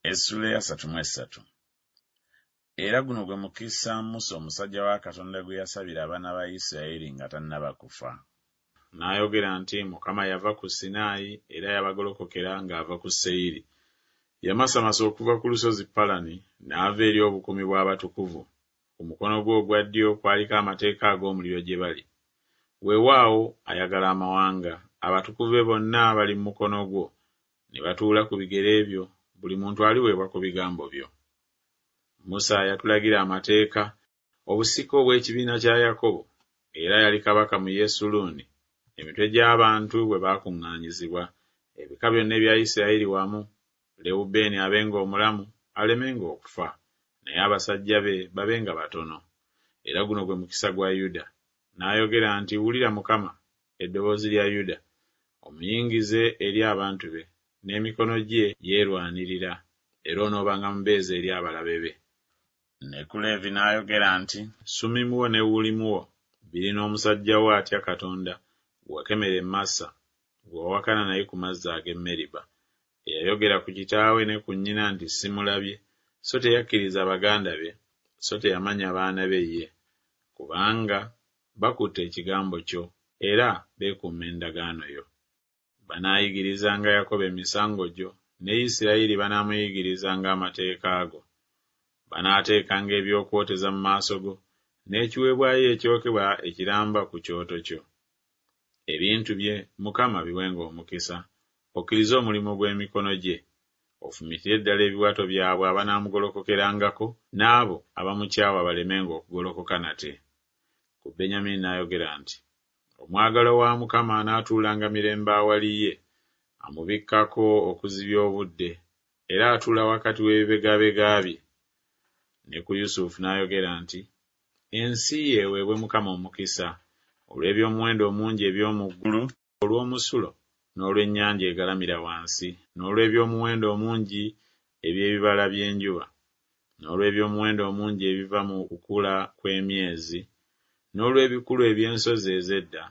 Essuula eyasatu mu essatu. Era guno gwe mukisa Musa omusajja wa Katonda gwe yasabira abaana ba Isirayiri nga tannaba kufa. N'ayogera nti Mukama yava ku Sinaayi, era yabagolokokera ng'ava ku Seyiri. Yamasamasa okuva ku lusozi Palani, n'ava eri obukuumi bw'abatukuvu. Ku mukono gwe ogwa ddyo kwaliko amateeka ag'omuliro gye bali. Weewaawo, ayagala amawanga, abatukuvu be bonna bali mu mukono gwo, ne batuula ku bigere byo, buli muntu aliweebwa ku bigambo byo. Musa yatulagira amateeka, obusika obw'ekibiina kya Yakobo, era yali kabaka mu Yesuluuni, emitwe gy'abantu bwe baakuŋŋaanyizibwa, ebika byonna ebya Isirayiri wamu, Lewubeeni abenga omulamu, alemenga okufa, naye abasajja be babenga batono. Era guno gwe mukisa gwa Yuda. N'ayogera nti Wulira Mukama, eddoboozi lya Yuda, omuyingize eri abantu be, n'emikono gye yeerwanirira, era onoobanga mubeezi eri abalabe be. Ne ku Leevi n'ayogera nti. Sumimu wo ne Wulimu wo biri n'omusajja wo atya Katonda, gwe wakemera e Massa, gwe wawakana naye ku mazzi ag'e Meriba, eyayogera ku kitaawe ne ku nnyina nti Simulabye, so teyakkiriza baganda be, so teyamanya baana be ye, kubanga bakutte ekigambo kyo, era beekuuma endagaano yo. Banaayigirizanga Yakobo emisango gyo, ne Isirayiri banaamuyigirizanga amateeka go. Banaateekanga eby'okwoteza mu maaso go, n'ekiweebwayo ekyokebwa ekiramba ku kyoto kyo. Ebintu bye, Mukama, biwenga omukisa, okkirize omulimu gw'emikono gye. Ofumitire ddala ebiwato byabwe abanaamugolokokerangako, n'abo abamukyawa balemenga okugolokoka nate. Ku Benyamini n'ayogera nti. Omwagalwa wa Mukama anaatuulanga mirembe awali ye, amubikkako okuzibya obudde, era atuula wakati w'ebibegabega bye. Ne ku Yusufu n'ayogera nti, Ensi ye eweebwe Mukama omukisa, olw'eby'omuwendo omungi eby'omu ggulu, olw'omusulo, n'olw'ennyanja egalamira wansi, n'olw'eby'omuwendo omungi eby'ebibala by'enjuba, n'olw'eby'omuwendo omungi ebiva mu kukula kw'emyezi, n'olw'ebikulu eby'ensozi ez'edda,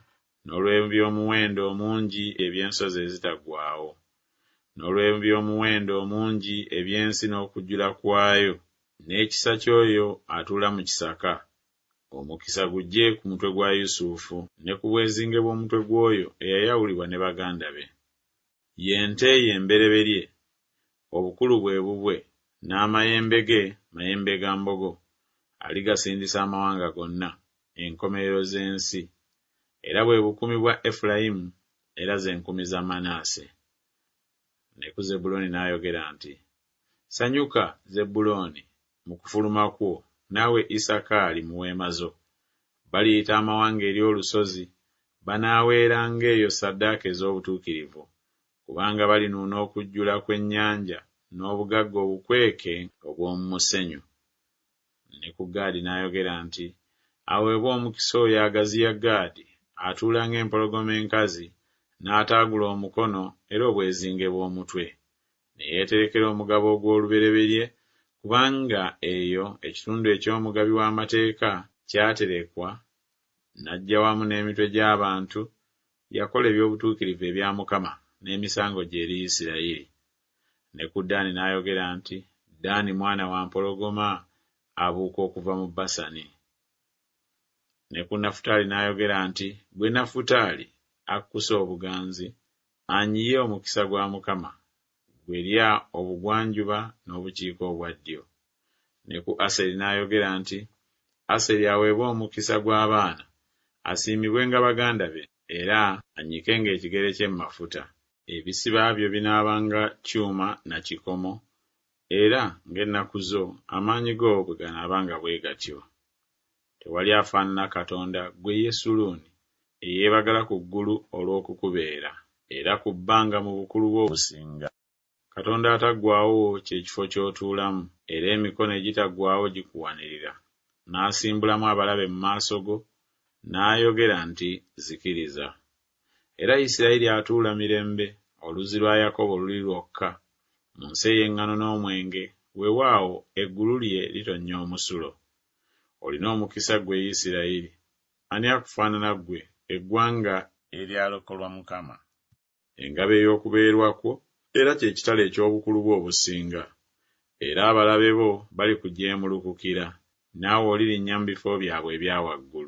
n'olw'eby'omuwendo omungi eby'ensozi ezitaggwaawo, n'olw'eby'omuwendo omungi eby'ensi n'okujjula kwayo, n'ekisa ky'oyo atuula mu kisaka. Omukisa gujje ku mutwe gwa Yusufu, ne ku bwezinge bw'omutwe gw'oyo eyayawulibwa ne baganda be. Ye nte ye embereberye, obukulu bwe bubwe, n'amayembe ge mayembe ga mbogo, aligasindisa amawanga gonna, enkomerero z'ensi. Era bwe bukumi bwa Efulayimu, era ze nkumi za Manase. Ne ku Zebbulooni n'ayogera nti, Sanyuka, Zebbulooni, mu kufuluma kwo, naawe Isakaali mu weema zo. Baliyita amawanga eri olusozi, banaaweeranga eyo ssaddaaka ez'obutuukirivu, kubanga balinuuna okujjula kw'ennyanja n'obugagga obukweke obw'omu musenyu. Ne ku Gaadi n'ayogera nti, Aweebwe omukisa oyo agaziya Gaadi, atuula ng'empologoma enkazi, n'ataagula omukono era obwezinge bw'omutwe. Ne yeeterekera omugabo ogw'olubereberye, kubanga eyo ekitundu eky'omugabi w'amateeka kyaterekwa, n'ajja wamu n'emitwe gy'abantu, yakola eby'obutuukirivu ebya Mukama n'emisango gye eri Isirayiri. Ne ku Ddaani n'ayogera nti, Ddaani mwana wa mpologoma, abuuka okuva mu Basani. Ne ku Nafutaali n'ayogera nti, Ggwe Nafutaali, akkusa obuganzi, anyiye omukisa gwa Mukama, ggwe lya obugwanjuba n'obukiika obwa ddyo. Ne ku Aseri n'ayogera nti, Aseri aweebwe omukisa gw'abaana, asiimibwenga baganda be, era annyikenga ekigere kye mu mafuta. Ebisiba byo binaabanga kyuma na kikomo, era ng'ennaku zo, amaanyi go bwe ganaabanga bwe gatyo. Tewali afaanana Katonda, ggwe Yesuluuni, eyeebagala ku ggulu olw'okukubeera, era ku bbanga mu bukulu bwe obusinga. Katonda ataggwaawo kye kifo ky'otuulamu, era emikono egitaggwaawo gikuwanirira. N'asimbulamu abalabe mu maaso go, n'ayogera nti Zikiriza. Era Isirayiri atuula mirembe, oluzzi lwa Yakobo luli lwokka, mu nsi ey'eŋŋano n'omwenge, weewaawo, eggulu lye litonnya omusulo. Olina omukisa ggwe Isirayiri! Ani akufaanana ggwe, eggwanga eryalokolwa Mukama? Engabo ey'okubeerwa kwo, era kye kitala eky'obukulu bwo obusinga. Era abalabe bo balikujeemulukukira, naawe olirinnya mu bifo byabwe ebya waggulu.